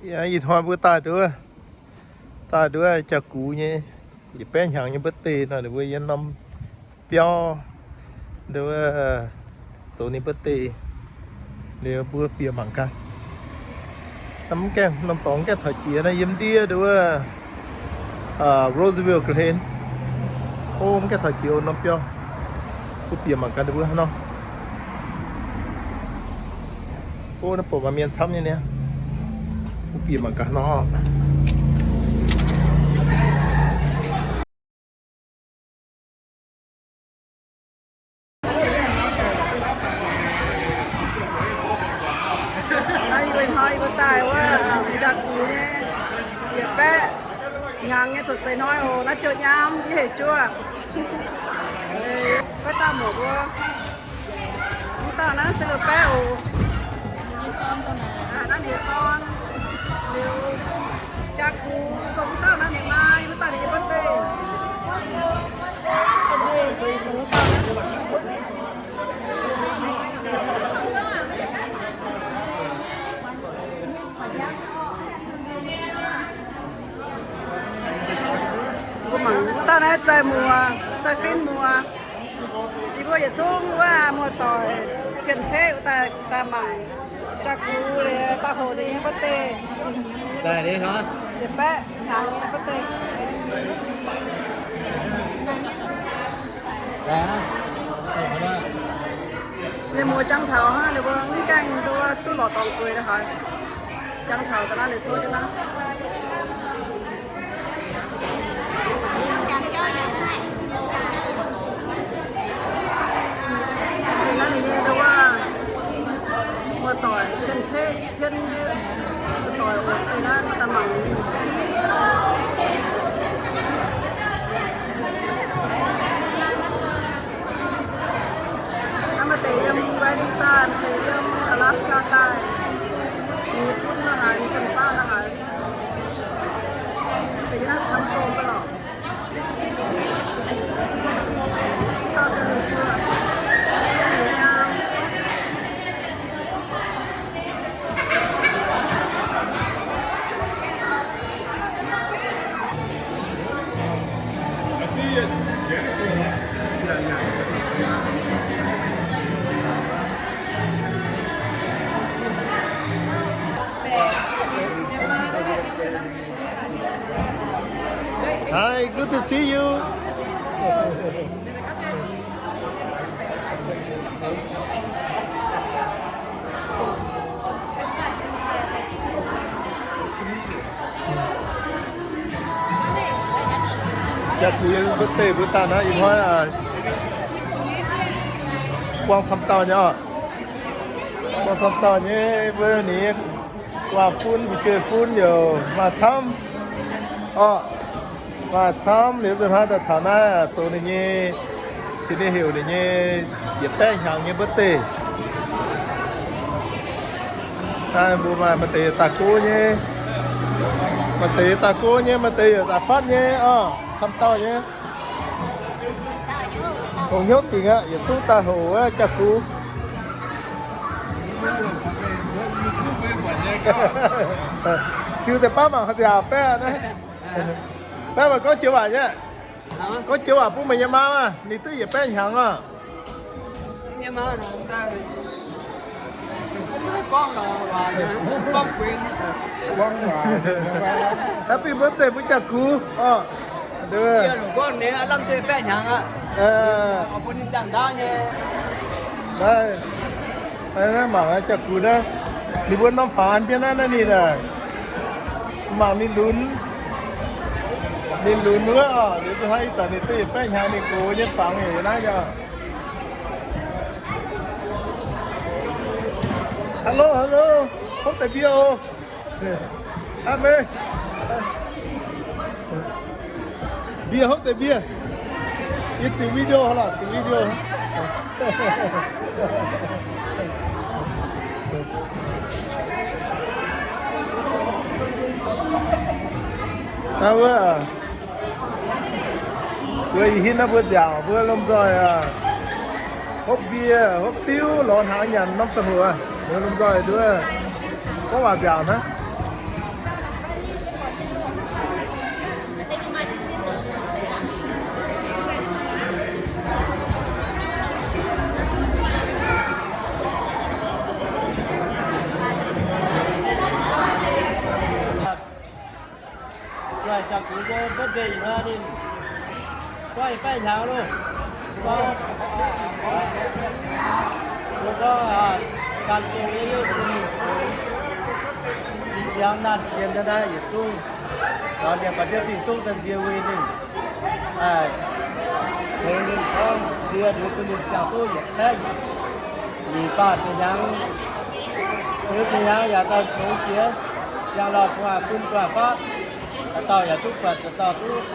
Ih hnoi mbuo daaih nduov, daaih nduov jaa-gux nyei, yietc baeqv hnyangx nyei birthday nor, ninh mbuo yiem norm biauv nduov, zoux ninh birthday, liuz mbuo bieqc mangc gaax. Mv gaengh, norm dorngx mv gaengh taux jiex nor, yiem ndiev nduov, Roosevelt Glen. O, mv gaengh taux jiex norm biauv. Mbuo bieqc mangc gaax ninh mbuo haaix nor. O, naaiv bouc maaih mienh camv nyei niaa. Mbuo bieqc mangc gaax nor. Ih hnoi yie mbuo daaih wuov jaa-gux nyei, yietc baeqv hnyangx nyei cuotv seix hnoi oc. Naaiv jouh nyaam yie hec juov. Baav dauh muoc mbuo, mv dauh naaiv se liuz baeqv oc. Naaiv ninh nyei dorn, liuz jaa-gux, mv dauh naaiv ninh maa, mv dauh ninh nyei birthday. Mbuo mangc mv dauh naaiv Zaih Muoz, Zaih Fin Muoz. Yie mbuo yietc zungv wuov muoz-doic cien-ceqv daaih, daaih mangc jaa-gux liuz daaih hoc ninh nyei birthday. Yietc baeqv hnyangx nyei birthday. Ninh muoz jangx taux hnangv, ninh mbuo mv gaengh nduov duqv lorz dorngx zueiz lorqc haic. Jangx taux ga'naaiv ninh sou jienv naaiv. Naaiv ninh nyei nduov, muoz-doic cien-ceqv cien nyei muoz-doic oc. Deix naaiv daaih mangc. Naaiv maaih deix yiem Redding daaih, maaih deix yiem Alaska daaih. Ninh gunv la'haaix, ninh gunv baav la'haaix. Deix naaiv camv gong ga'lorqc. Hi, good to see you. Jaa-gux nyei birthday mbuo daaih naaiv ih hnoi buangh camv dauh nyei oc. Buangh camv dauh nyei mbuo ninh nyei guaax fun, fu'jueiv fun yaac maaih camv oc. Maaih camv liuz nzunc hnoi daaih taux naaiv zoux ninh nyei, cingx ninh heuc ninh nyei yietc baeqv hnyangx nyei birthday. Naaiv mbuo maaih, maaih deix daaih go nyei, maaih deix daaih go nyei, maaih deix yaac daaih fatv nyei oc, camv dauh nyei. Dongh hnyouv dingc aqv, yietc zungv daaih hoc wuov jaa-gux. Ziux deix baav mangc haaix nziaauc baeqv naaiv. Baeqv maaih gorngv joux waac nyei. Gorngv joux waac bun meih nyei maa maah, ninh duqv yietc baeqv hnyangx oc. Happy birthday bun jaa-gux oc. Naaiv mangc jaa-gux naaiv, ninh mbuo norm fangx jienv naaiv, naaiv ninh aah, mangc ninh lunx, ninh lunx wuov oc. Liuz nzunc hnoi ih zanc ninh duqv yietc baeqv hnyangx, ninh gox nyei fangx yaac naaiv nyei. Hello, hello. Hopv deix mbie oc. Aa, meih. Mbie, hopv deix mbie. Yie ziux video lorqc, ziux video. Naaiv wuov, mbuo ih hitv naaiv mbuo nziaauc, mbuo lomh nzoih hopv mbie, hopv diuv, lorz hnaangx nyanc norm ziangh hoc, mbuo lomh nzoih nduov gorngv waac nziaauc hnangv. Yaac kungx mbuo birthday ih hnoi ninh goiv yietc baeqv hnyangx loh. Mbuo gorngv, mbuo gorngv, aa, Saan Zong yie yie zunh ninh sux, ninh siangx naanh jiem daaih naaiv yietc zungv, caux mienh baac ndiev Ging-Sung daaih nzie wuic ninh, aa, tengx ninh gorngv nzie liuz bun ninh ziangh duqv yietc baeqv nyic faah ziepc hnyangx, ziepc hnyangx yaac daaih longx jiex, ziangh lauh gu'nguaaic fun gu'nguaaic faqv. Dauh dauh yaac duqv buatc, dauh dauh duqv,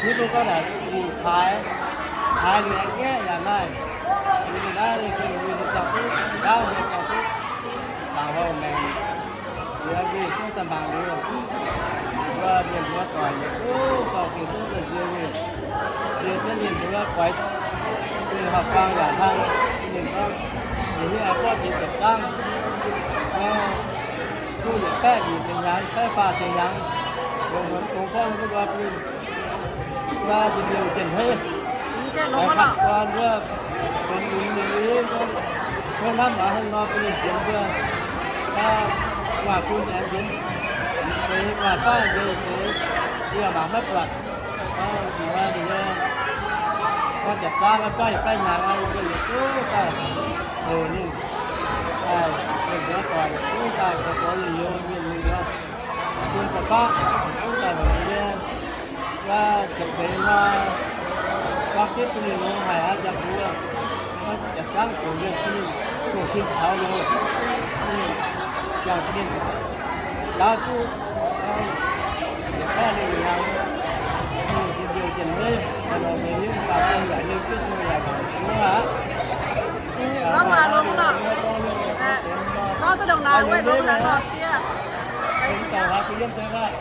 hiuv duqv gorngv naaic kuh paaix, paaix liuz aengx ngaeqv yaac maaih. Liuz ninh naaiv ninh gengh wuic ninh ziangh duqv, ndaauv ninh ziangh duqv, taux hoh maengx, liuz mbuo yietc zungv daaih mangc liuz, mbuo mienh mbuo doic yietc zungv dorh Ging-Sung daaih nzie wuic, nzie jienv ninh mbuo goix, ninh horpc buang yaac hnangv, ninh gorngv, ninh hiuv aengx borqv jiex dopc zangv, duqv yietc baeqv nyic ziepc hnyangx, yietc baeqv faah ziepc hnyangx, longc mv dungx gorngv mbuo nqoi bun ninh, njien-youh njien-heiv, maiv hatc guan wuov, benx lunx nyei, hnamv hnangv nor bun ninh njiec mbuo, gu'nguaaic fun aengx njiec seix, gu'nguaaic faqv njiec seix, yie mangc maiv buatc. Ih hnoi ninh nyei, gorngv japc zaangv maiv baeqv yietc baeqv hnyangx, yie mbuo yietc zungv daaih hoc ninh, mienh mbuo doic yietc zungv daaih gorx-gorx youz-youz mienh mbuo, bun fa'faqv yietc zungv daaih hoc ninh nyei, wuov ziepc seix hnoi, gorngv gitv bun ninh longx haic aqv, njang-mbuo, gorngv japc zaangv siouc mienh bun ninh, dongh tin taux loz, bun ninh, ziangh bun ninh, ndaauv duqv, yietc baeqv lengh hnyangx, bun ninh njien-youh njien-heiv, maaih longx nyei hnyouv daaih bun yaac hiuv duqv tong yaac mangc wuov aqv. Gorngv maaih longx nor, gorngv duqv ndongc naaic wuov longx naaic nor diev. Tengx dauh haaix bun yiem tengx maah.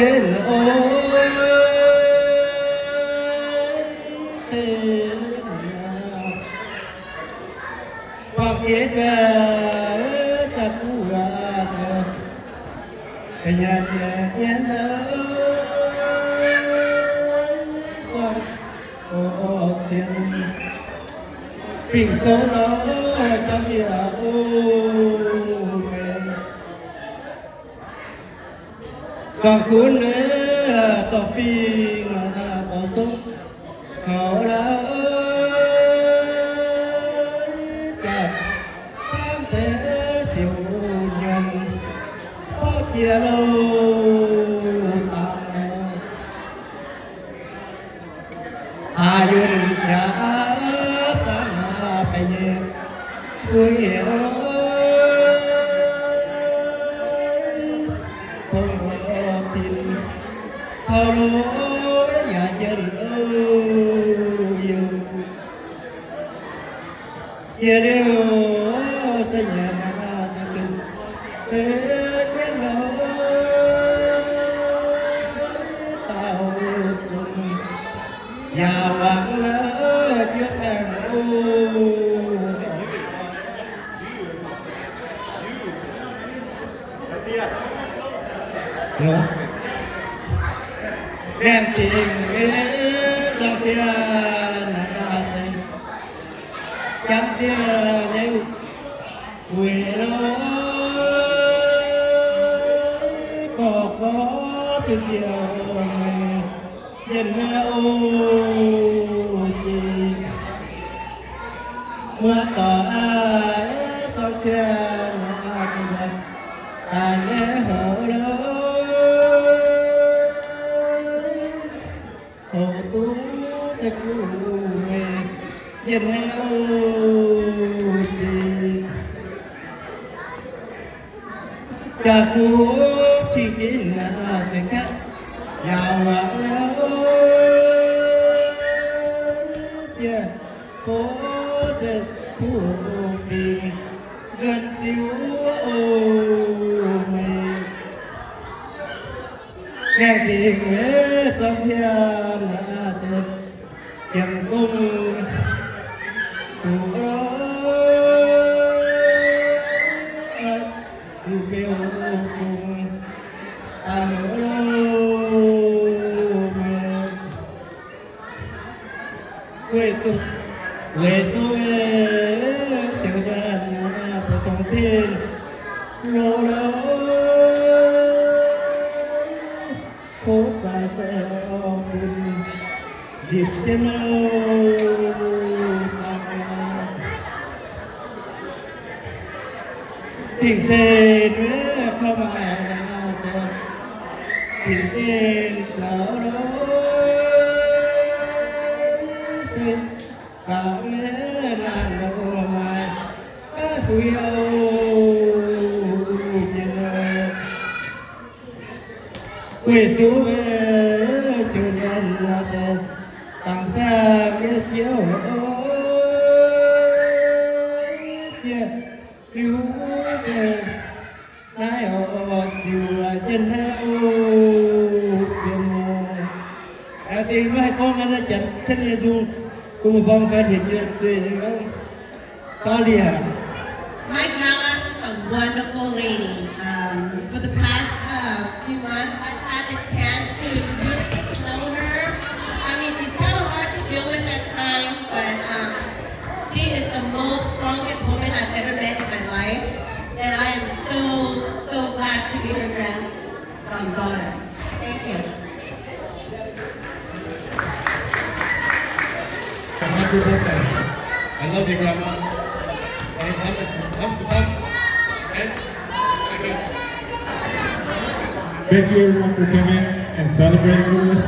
Ov, bangc jiex daaih, daaih guv waac, nyanc nyanc nyanc, o, zien, fingx-sou nor, dangh yie, o, meih. Gauh gunv nyei dorh fingx dorh sou, kaux lauh daaih, hnamv deix siouc nyanc, borqv jiex louh dangh. Aa, yunh jaax zanc baeqc nyei, uix, o, tong tin, taux lo yaac jienh, o, youh. Jiex liuz, o, se nyanc daaih, deix jienv nor, daauh zunc yaac wangc la'juov baengh, o. Gaengh dingc nyei, dangh diex naaic, jangx diex nyei weic lorqc, gorx-gorx deix ziouc meih, yienh haic, o, jiex. Muoz-doic aac, dorng cien aac, daaih nyei hoc lorqc, hoc duqv deix guv meih, yienh haic, o, jiex. Jaax guv cing ginv naaic, deix gaeqv yaac wangc lorqc, jiex bov deix kuv bingx nzuonx diuv, o, meih. Gaengh dingc nyei, dorng cien aac, deix jiem gong, duqv, o, duqv beu gong, daaih, o, meih. Weic duqv, weic duqv siouc nyanc deix dongh tin, lo lo, tov daaih baeqc orv bun nzipc jienv lo dangh. Dingc se nduov kouv maaih naaiv deix, dingc dingc zaux lo, se gaux nyei laanh lo maaih gaav fuix o, jiex lo. Weic duqv siouc nyanc deix dangc saeng nyei jauv, o, jiex liuz deix naaiv oc, ziouc jienh haic o, jienh. Aa, dingc maiv haih gorngv aqv, janx jienv nyei nzung, gu'nyuoz mbuo fai njiec jiex zueih nyei gorngv dau lienh. My grandma's just a wonderful lady. Um, for the past, uh, few months, I've had the chance to really get to know her. I mean, she's kind of hard to deal with at times, but, um, she is the most strongest woman I've ever met in my life, and I am so, so glad to be her grand, um, daughter. Thank you. Happy birthday. I love you, Grandma. Love, love, love, love. Okay? Thank you. Thank you, everyone, for coming and celebrating with us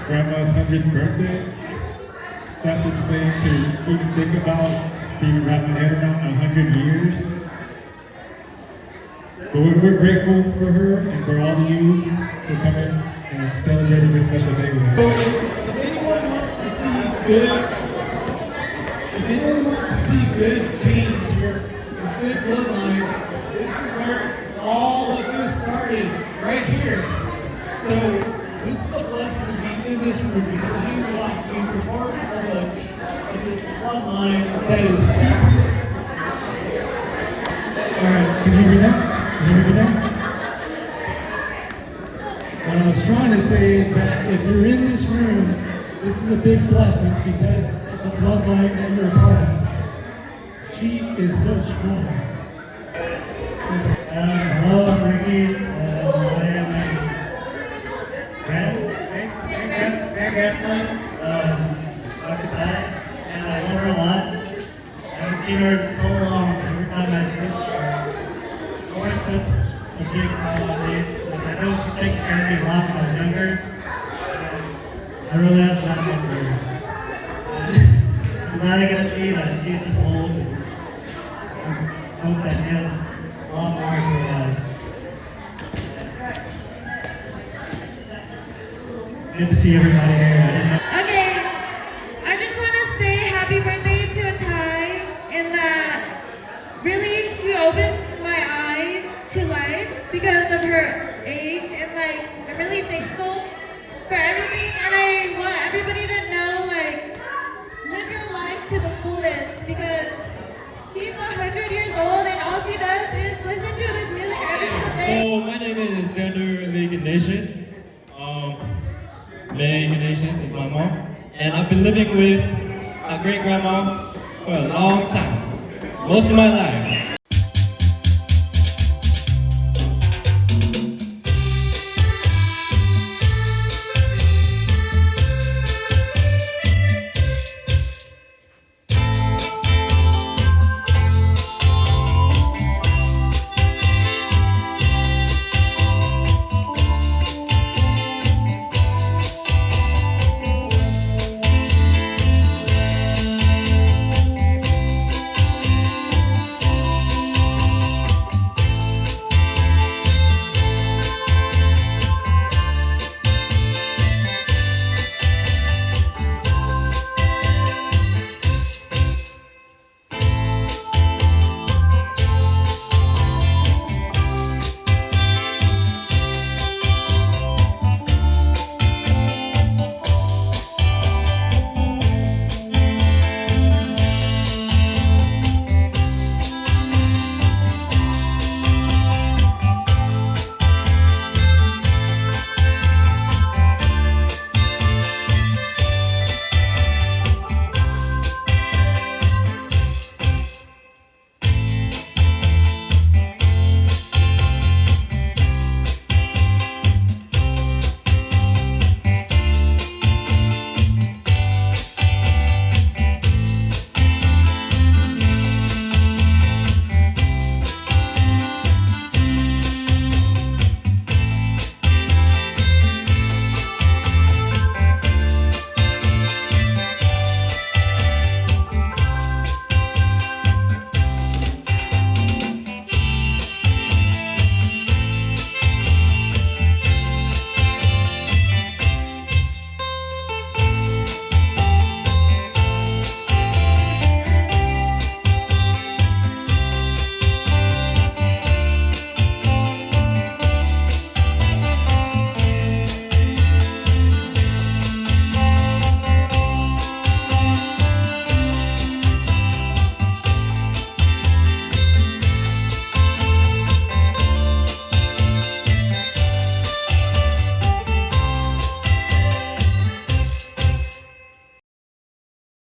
Grandma's hundredth birthday. That's insane to even think about being wrapped my head around a hundred years. But we're, we're grateful for her and for all of you for coming and celebrating this special day with us. So if, if anyone wants to see good, if anyone wants to see good genes here, good bloodlines, this is where all of this started, right here. So This is a blessing to be in this room because it means a lot to be a part of, a, of this bloodline that is super. All right, can you hear me now? Can you hear me now? What I was trying to say is that if you're in this room, this is a big blessing because of the bloodline that you're a part of. She is so strong. Um, hello, I'm Ricky. Um, I am a grand, great, great, grand, great grandson of Doctor Ty, and I love her a lot. I haven't seen her in so long. Every time I push her, always puts a big smile on my face. Like, I know she's taken care of me a lot when I was younger. I really have time for her. I'm glad I get to see that she's this old. I hope that she has a lot more to her life. Good to see everybody here. I didn't know. Okay, I just want to say happy birthday to Ty, and that really she opened my eyes to life because of her age, and, like, I'm really thankful for everything, and I want everybody to know, like, live your life to the fullest because she's a hundred years old and all she does is listen to this music every single day. So my name is Xander Lee Ignatius. Um, May Ignatius is my mom, and I've been living with my great grandma for a long time, most of my life.